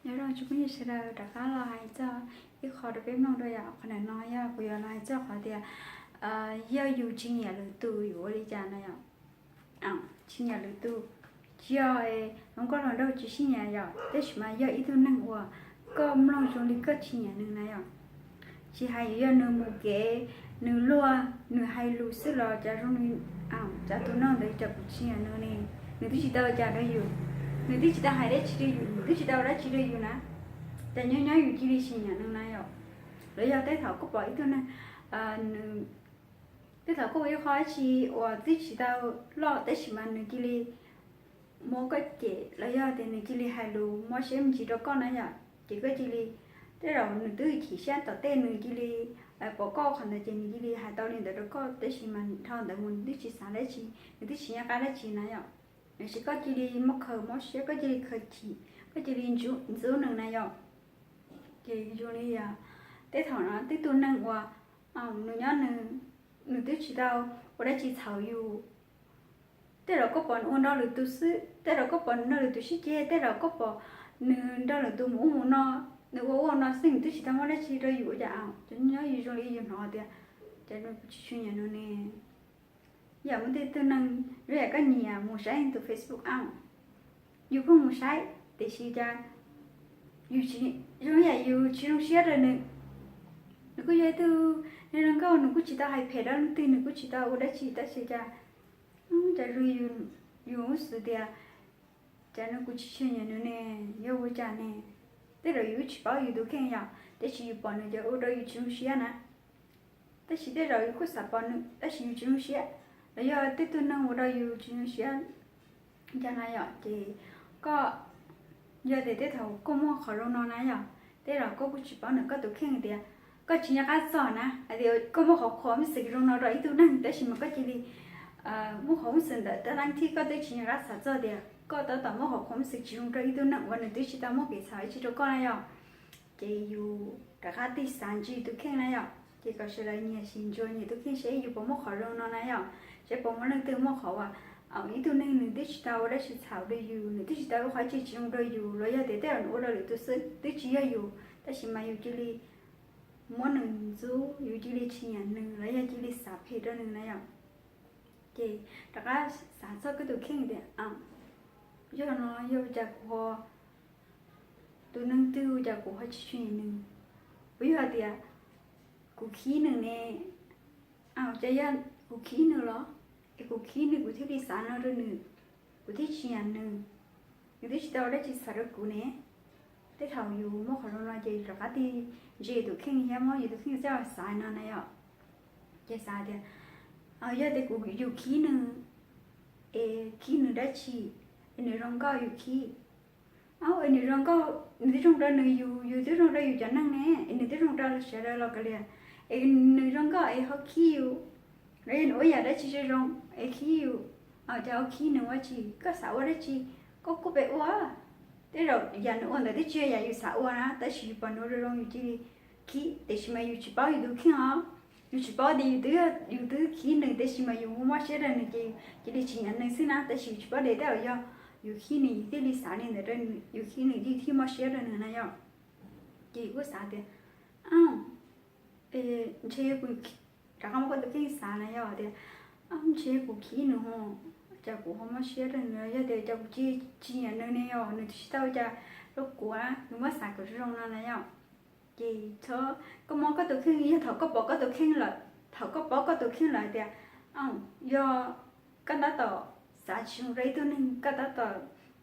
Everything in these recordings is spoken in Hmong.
Nyob zoo tsoom phooj ywg sawv daws, rov qab los hais txog ib qho rau peb mloog dua yom. Qhov ntawm no yog kuv yuav los hais txog qhov tias yog yus tsis nyiam lwm tus yus ua li cas na yom. Tsis nyiam lwm tus, tsis yog hluas nkauj hluas nraug tsis sib nyiam yom, tab sis mas yog ib tug neeg uas koj mloog zoo li koj tsis nyiam nws na yom. Tsis hais yuav yog nws mus kev, nws luag, nws hais lus xwb los cas zoo li cas tus neeg ntawd cas kuv tsis nyiam nws ne. Nws twb tsis tau ua cas rau yus, nws twb tsis tau hais dab tsi rau yus, nws twb tsis tau ua dab tsi rau yus na, cas nyob nyob yus cia li tsis nyiam nws na yom. Los yog tej thaum koj pom ib tug neeg, nws tej thaum koj ua ib qho dab tsi uas twb tsis tau loj tab sis mas nws cia li muab koj cem los yog tias nws cia li hais lus mob siab me ntsis rau koj na yom, ces koj cia li, tej zaum nws twb chim siab tom tej nws cia li pom koj qhov ntawd ces nws cia li hais tau li ntawd rau koj tab sis mas dhau ntawd mus nws twb tsis xav dab tsi, nws twb tsis nco qab dab tsi na yom. Tiam sis koj cia li muab khaws mob siab, koj cia li khaws chim, koj cia li ntxub nws na yom. Ces zoo li tej thaum no tej tug neeg uas nws nyob nws, nws twb tsis tau ua dab tsi txhaum yus, tej zaum koj pom nws ua nrog lwm tus xwb, tej zaum koj pom nws nrog lwm tus sib ceg, tej zaum koj pom nws nrog lwm tus mus ub mus no, nws ua ub ua no xwb nws twb tsis tau muaj dab tsi rau yus ua cas, cov nyob yus zoo li yus hnov tias cas nws kuv tsis tshua nyiam nws ne. Yam muaj tej tug neeg zoo yam koj nyiam mus saib tus Facebook a, yus pheej mus saib tiam sis cas yus zoo yam yus tsis zoo siab rau nws. Nws kuj yog ib tug neeg zoo nkauj, nws kuj tsis tau hais phem rau leej twg, nws kuj tsis tau ua dab tsi tab sis cas cas zoo yus xav tias cas nws kuv tsis tshua nyiam nws ne, yog ua cas ne. Tej zaum yus tsis paub yus tus kheej yom, tab sis yus pom nws ces ua rau yus tsis zoo siab na. Tab sis tej zaum yus kuj xav pom nws tab sis yus tsis zoo siab, los yog tej tug neeg ua rau yus tsis zoo siab cas na yom. Ces koj, yog tias tej thaum koj muaj qhov zoo no na yom, tej zaum koj kuj tsis paub ntawm koj tus kheej tias koj tsis nco qab txog na hais tias koj muaj qhov khuam message zoo no rau ib tug neeg tab sis mas koj cia li muaj qhov message ntawd tab leej thib koj twb tsis nco qab xav txog tias koj tab tom muaj qhov khuam message tsis zoo rau ib tug neeg uas nws twb tsis tau muaj kev txhaum dab tsi rau koj na yom. Ces yus rov qab tig xav ntsib tus kheej na yom, ces kom sawv daws nyias sim ntsuas nyias tus kheej seb yus puas muaj qhov zoo no na yom, seb puas muaj leej twg muaj qhov uas ib tug neeg nws twb tsis tau ua dab tsi txhaum rau yus, nws twb tsis tau ua qhov tsis zoo rau yus los yog tias tej zaum nws ua rau lwm tus xwb twb tsis yog yus tab sis mas yus cia li muab nws ntxub, yus cia li tsis nyiam nws los yog cia li xav phem rau nws na yom. Ces rov qab xav txog koj tus kheej tias yog no yog ua cas kuv ho, tus neeg twg ua cas kuv ho tsis tshua nyiam nws, puas yog tias kuv khib nws ne, cas yog kuv khib nws los, es kuv khib nws kuv thiaj li xav no rau nws, kuv thiaj tsis nyiam nws, nws twb tsis tau ua dab tsi txhaum rau kuv ne. Tej thaum yus muaj qhov zoo no ces rov qab tig ntsia tus kheej thiab muab yus tus kheej txoj xav no na yom. Ces xav tias yog tias kuv, yus khib nws, es khib nws dab tsi, es nws zoo nkauj yus khib, es nws zoo nkauj, nws twb zoo rau nws yus, yus twb zoo rau yus cov neeg ne, es nws twb zoo rau sawv daws los kav liam, es nws zoo nkauj es ho khib yus, los yog nws ua yam dab tsi zoo zoo es khib yus, cas ho khib nws ua tsi, koj xav ua dab tsi koj kuj pem ua. Tej zaum yam nws ua ntawd twb tsis yog yam yus xav ua na tab sis yus pom nws ua zoo zoo yus cia li khib, tiam sis mas yus tsis paub yus tus kheej os. Yus tsis paub tias yus twb, yus twb khib nws tab sis mas yus mob siab rau nws ces cia li tsis nyiam nws xwb na, tab sis yus tsis paub tias tej zaum yog yus khib nws yus thiaj li xav li ntawd rau nws, yus khib nws yus thiaj mob siab rau nws na yom. Ces yus kuj xav tias, ntshe kuv, rov qab muab koj tus kheej xav na yom tias, ntshe kuv khib nws ho, cas kuv ho mob siab rau nws, yog tias cas kuv tsis, tsis nyiam nws ne yom, nws twb tsis tau cas rau kuv na, yus muab xav kom zoo no na yom. Ces txhob, koj muab koj tus kheej, yog thaum koj pom koj tus kheej lawm, thaum koj paub koj tus kheej lawm tias yog koj tab tom xav tsis zoo rau ib tug neeg, koj tab tom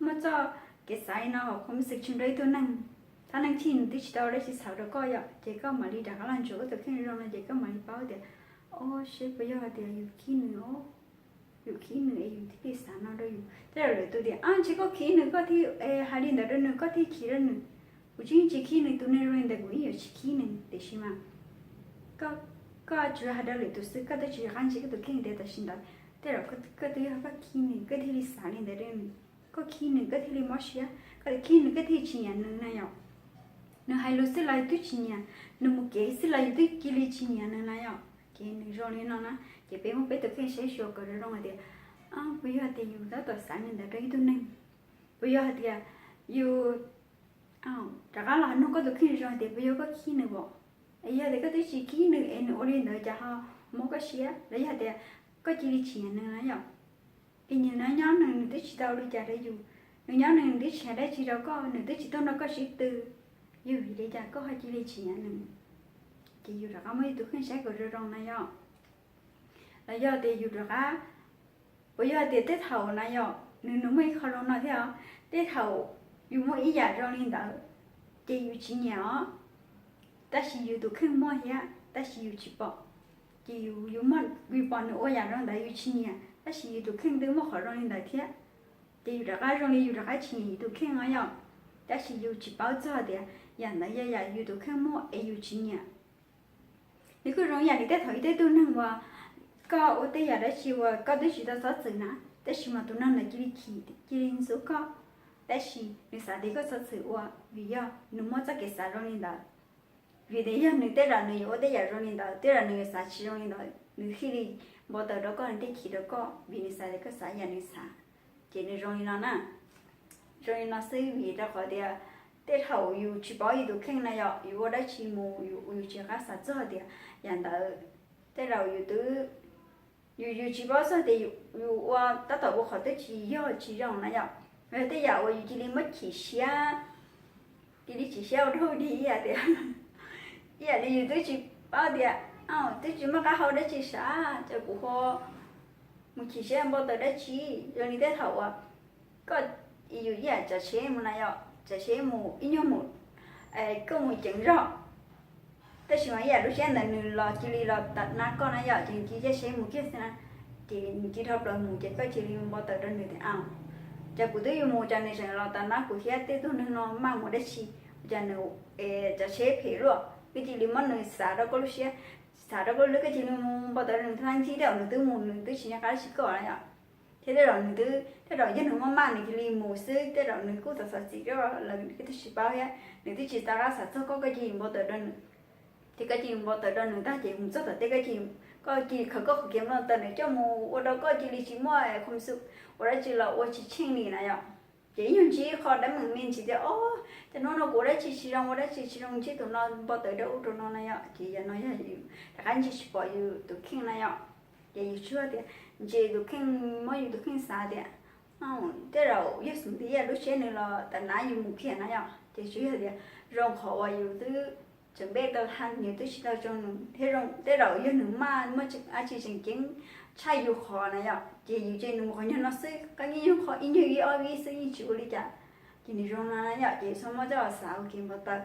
muaj txoj kev xav li no, qhov muaj xwm tsis zoo rau ib tug neeg, thab neeg thij nws twb tsis tau dab tsi txhaum rau koj yom, ces koj mam li rov qab los ntsuas koj tus kheej zoo no ces koj mam li paub tias, o, seb puas yog hais tias yus khib nws, yus khib nws es yus thiaj li xav no rau yus. Tej zaum lwm tus tias, a, ntshe koj khib nws koj thiaj hais li ntawd rau nws, koj thiaj chim rau nws. Kuv tsis, tsis khib nws, tus neeg zoo li ntawd kuv yeej yuav tsis khib nws, tiam sis mas koj tsuas hais rau lwm tus xwb, koj twb tsis rov qab ntsib koj tus kheej tias tam sim ntawd tej zaum koj twb yog koj khib nws koj thiaj li xav li ntawd rau nws. Koj khib nws koj thiaj li mob siab, koj khib nws koj thiaj li tsis nyiam nws na yom. Nws hais lus xwb los yus twb tsis nyiam, nws mus kev xwb los yus twb cia li tsis nyiam nws na yom. Ces nws zoo li no na, ces peb muab peb tus kheej saib xyuas kom zoo zoo hais tias, puas yog hais tias yus tab tom xav li ntawd rau ib tug neeg? Puas yog hais tias yus rov qab los nug koj tus kheej zoo tias puas yog koj khib nws os? Es yog tias koj twb tsis khib nws es nws ua li ntawd cas ho mob koj siab? Los yog tias koj cia li tsis nyiam nws na yom? Es nws nyob nws, nws twb tsis tau li cas rau yus, nws nyob nws, nws twb tsis hais dab tsi rau koj, nws twb tsis tuaj nrog koj sib tw, yog vim li cas koj ho cia li tsis nyiam nws? Ces yus rov qab muab yus tus kheej saib kom zoo zoo na yom. Los yog tias yus rov qab, puas yog tias tej thaum na yom, nws, nws muaj ib qho zoo no thiab os, tej thaum yus muaj ib yam zoo li ntawd ces yus tsis nyiam os, tab sis yus tus kheej muaj thiab tab sis yus tsis pom. Ces yus, yus muaj, yus pom nws ua yam zoo ntawd yus tsis nyiam tab sis yus tus kheej twb muaj qhov zoo li ntawd thiab. Ces yus rov qab zoo li yus rov qab tsis nyiam yus tus kheej no yom, tab sis yus tsis paub txog tias yam ntawd yog yam yus tus kheej muaj es yus tsis nyiam. Nws kuj zoo yam li tej thaum ib tej tug neeg uas koj ua tej yam dab tsi uas koj twb tsis tau txhob txwm na, tab sis mas tus neeg ntawd cia li chim, cia li ntxub koj, tab sis nws xav tias koj txhob txwm ua vim yog nws muaj txoj kev xav zoo li ntawd. Vim tias yog nws tej zaum nws yuav ua tej yam zoo li ntawd, tej zaum nws yuav xav tsis zoo li ntawd, nws thiaj li npau taws rau koj, nws thiaj chim rau koj vim nws xav tias koj xav yam nws xav. Ces nws zoo li no na, zoo li no xwb vim rau qhov tias tej thaum yus tsis paub yus tus kheej na yom, yus ua dab tsi mus yus, yus tsis nco qab xav txog tias yam ntawd, tej zaum yus twb, yus, yus tsis paub txog tias yus ua tab tom ua qhov twb tsis yog tsis zoo na yom. Yog tej yam uas yus cia li muab chim siab, cia li chim siab ua rau dig ib yam tias, ib yam li yus twb tsis paub tias, twb tsis muaj qab hau dab tsi sav ces kuv ho mus chim siab npau taws dab tsi. Zoo li tej thaum uas koj, yus ib yam tsav tsheb mus na yom, tsav tsheb mus ib nyuag mus, koj mus ceev zog, tab sis mas ib yam lub siab ntawd nws los cia li los tawm nab koj na yom, ces nws cia li caij tsheb mus kiag xwb na. Ces nws cia li dhau plaws mus ces koj cia li npau taws rau nws tias, a, cas kuv twb yuav mus cas nws tseem los tawm nab kuv thiab, tej tug neeg no maj mus dab tsi, cas nws, tsav tsheb phem luaj, koj cia li muab nws xav rau koj lub siab, xav rau koj lub, koj cia li npau taws rau nws tag nrho, tej zaum nws twb mus nws twb tsis nco qab dab tsi koj na yom. Thiab tej zaum nws twb, tej zaum yog nws maj maj nws cia li mus xwb, tej zaum nws kuj xav xav txim rau lawv, koj twb tsis paub thiab, nws twb tsis tau qab xav txog koj, koj cia li npau taws rau nws. Ces koj cia li npau taws rau nws tag ces mus txog tom tej koj cia li, koj cia li khaws koj qhov kev npau taws ntawd coj mus ua rau koj cia li tsis muaj khuam xu ua dab tsi los ua tsis tsheej li na yom. Ces ib nyuag ntsib qho dab meem me ntsis tias, o, cas hnub no kuv ua dab tsi tsis zoo, ua dab tsi tsis zoo, ntsib tus no npau taws rau ub rau no na yom. Ces yam no yog yus rov qab ntsia tsis pom yus tus kheej na yom. Ces yus tsuas tias ntsia yus tus kheej, muab yus tus kheej xav tias, tej zaum yog xws li ib yam lub siab nws los tawm nab yus mus kiag na yom. Ces tsuas yog tias zoo qhov uas yus twb tseem npej tau tha, yus twb tsis tau zoo nws thiab, zoo tej zaum yog nws maj muaj dab tsi tseem ceeb tshaj yus qhov na yom, ces yus cia nws mus qhov nyuag no xwb, qhov nyuag ib nyuag ib ob vib xwb yeej tsis ua li cas, ces nws zoo no na yom. Ces yus txhob muab coj los xav ua kev npau taws.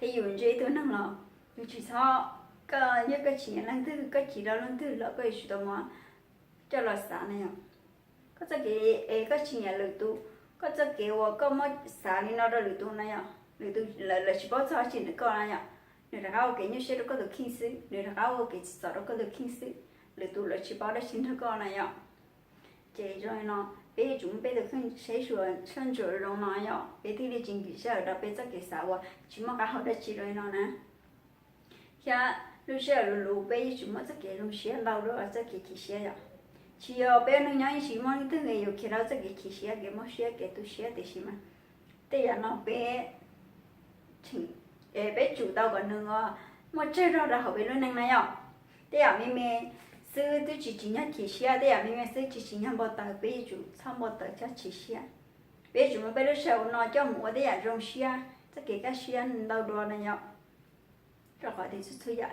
Thiab yus ntsia ib tug neeg los yus tsis txhob, koj yog koj tsis nyiam leej twg, koj chim rau leej twg los koj yuav tsis tau muab coj los xav na yom. Koj txoj kev es koj tsis nyiam lwm tus, koj txoj kev uas koj muab xav li no rau lwm tus na yom, lwm tus lawv tsis paub txog dab tsi ntawm koj na yom, nws rov qab ua kev nyuaj siab rau koj tus kheej xwb, nws rov qab ua kev txom rau koj tus kheej xwb, lwm tus lawv tsis paub dab tsi nrog koj na yom. Ces zoo li no, peb yuav tsum muab peb tus kheej saib xyuas soj ntsuam zoo no yom, peb thiaj li tsis nkim sij hawm rau peb txoj kev xav uas tsis muaj qab hau dab tsi zoo li no na. Thiab lub sij hawm luv luv peb yuav tsum muaj txoj kev zoo siab ntau dua txoj kev chim siab yom. Tsis yog peb neej nyob yeej tsis muaj leej twg yuav khiav tau txoj kev chim siab, kev mob siab, kev tu siab, tiam sis mas tej yam no peb, peb tsum tau kom nws muaj tsawg zog rau hauv peb lub neej na yom. Tej yam me me xwb twb tsis tsim nyog chim siab, tej yam me me xwb tsis tsim nyog npau taws, peb yuav tsum txhob npau taws coj chim siab. Peb yuav tsum muab peb lub sij hawm no coj mus ua tej yam zoo siab, txoj kev kaj siab ntau dua na yom. Rau qhov tias txhua txhua yam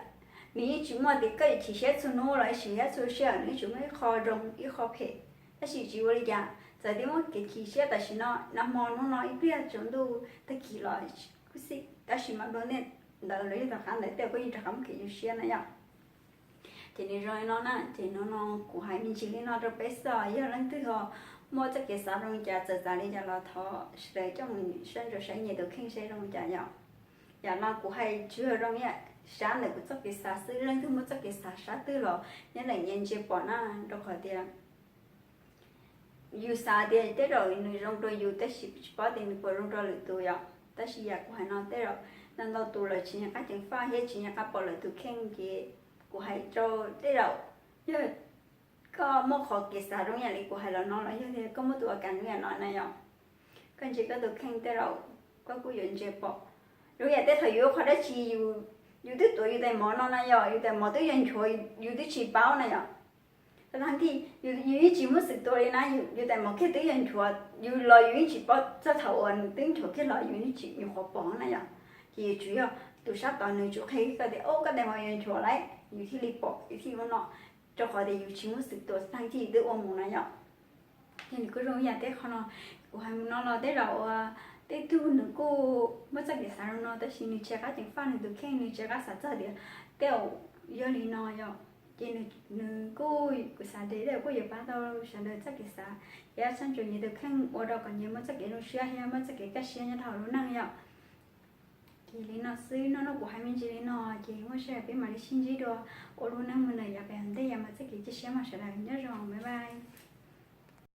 nws yeej tsis muaj tias koj yuav chim siab txhua hnub los sis siab txhua sij hawm, nws yuav tsum muaj ib qho zoo ib qho phem. Tab sis tsis ua li cas, txawm tias muaj kev chim siab tam sim no, nag hmo hnub no ib pliag tsaus ntuj tag kis los kuj xij, tab sis mas dua ntej ntawd los yog tom qab ntawd tej zaum koj yeej rov qab muaj kev zoo siab na yom. Ces nws zoo li no na, ces hnub no kuv hais me ntsis li no rau peb xwb, yog leej twg ho muaj txoj kev xav zoo li cas, txawv txav li cas los thov sawv daws coj mus soj ntsuam saib nyias tus kheej saib zoo li cas yom. Yam no kuv hais tsuas yog zoo li sab ntawm kuv txoj kev xav xwb, leej twg muaj txoj kev xav sab twg los nyob ntawm nyias ntsia pom na, rau qhov tias yus xav tias tej zaum nws zoo rau yus tab sis tsis paub tias nws puas zoo rau lwm tus yom. Tab sis yam kuv hais no tej zaum ntau ntau tus lawv tsis nco qab ceev faj thiab tsis nco qab pom lawv tus kheej ces kuv hais rau tej zaum yog koj muaj qhov kev xav zoo yam li kuv hais los no los yog tias koj muaj tus a kas zoo yam no na yom, koj ntsia koj tus kheej tej zaum koj kuj yuav ntsia pom. Zoo yam tej thaum yus ua qhov dab tsi, yus twb tuav yus tais mov no na yom, yus tais mov twb yog nchuav, yus twb tsis paub na yom. Tag nrho yus yeej tsis muaj xwm tua li na, yus tais mov kiag twb yog nchuav, yus los yus yeej tsis paub, txog thaum uas nws twb nchuav kiag los yus nyuam qhuav pom na yom. Ces yuav tsum yog tus sab tod nws tsum qhia koj tias, o, koj tais mov yuav nchuav lawm, yus thiaj li pom, yus thiaj li ua no, rau qhov tias yus tsis muaj xwm tua, tag nrho yus twb ua mus na yom. Ces nws kuj zoo ib yam thiab qhov no, kuv hais mus no los tej zaum uas tej tug nws kuj muaj txoj kev xav zoo no tab sis nws tsis qab ceev faj nws tus kheej, nws tsis qab xav txog tias tej zaum yog li no yom. Ces nws kuj, kuv xav tias tej zaum kuj yuav pab tau sawv daws txoj kev xav, thiab txhaj tsuas nyias tus kheej ua rau kom nyias muaj txoj kev zoo siab thiab muaj txoj kev kaj siab nyob rau hauv lub neej yom. Ces li no xwb, no no kuv hais me ntsis li no, ces muaj sij hawm peb mam li sib ntsib dua, ua lub neej mus ntawm yav pem ntej, yog mas txoj kev cia siab mas sawv daws nyob zoo, bye bye.